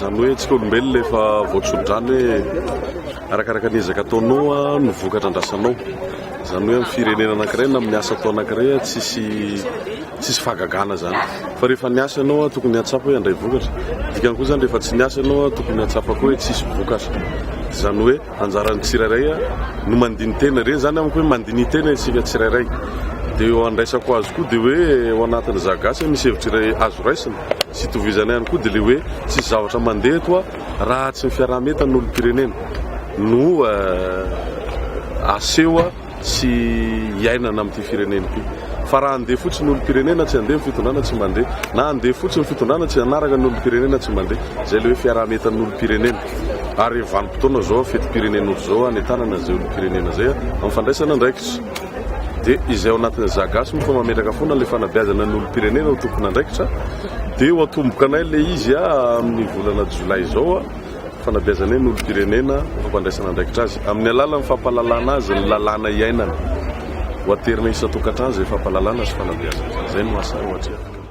Izany hoe antsika olombelona efa voatsodrano hoe arakaraka ny ezaka ataonao no vokatra andrasanao. Izany hoe amin'ny firenena anankiray na amin'ny asa atao anankiray tsisy tsisy fahagagana izany. Fa rehefa niasa ianao tokony hahatsapa hoe handray vokatra. Dikany koa izany rehefa tsy niasa ianao tokony hahatsapa koa hoe tsisy vokatra. Izany hoe anjaran'ny tsirairay no mandini-tena. Ireny izany amiko hoe mandini-tena isika tsirairay. Dia eo andraisako azy koa dia hoe ao anatin'ny za gasy misy hevitra iray azo raisina sy itovizana ihany koa dia ilay hoe tsisy zavatra mandeha eto raha tsy ny fiaraha-mientan'ny olom-pirenena no aseho sy iainana amin'ity firenena ity. Fa raha handeha fotsiny ny olom-pirenena tsy handeha ny fitondrana tsy mandeha. Na handeha fotsiny ny fitondrana tsy hanaraka ny olom-pirenena tsy mandeha. Izay ilay hoe fiaraha-mientan'ny olom-pirenena. Ary vanim-potoana izao fetim-pirenena ohatr'izao hanentanana izay olom-pirenena izay amin'ny fandraisana andraikitra. Dia izay ao anatin'ny Za Gasy moa fa mametraka foana ilay fanabeazana ny olom-pirenena ho tompon'andraikitra. Dia ho atomboka anay ilay izy amin'ny volana jolay izao. Fanabeazana ny olom-pirenena ho fampandraisana andraikitra azy amin'ny alalan'ny fampahalalana azy ny lalàna iainana. Ho aterina isan-tokantrano izay fampahalalana sy fanabeazana izay. Izay no asa ho atrehina.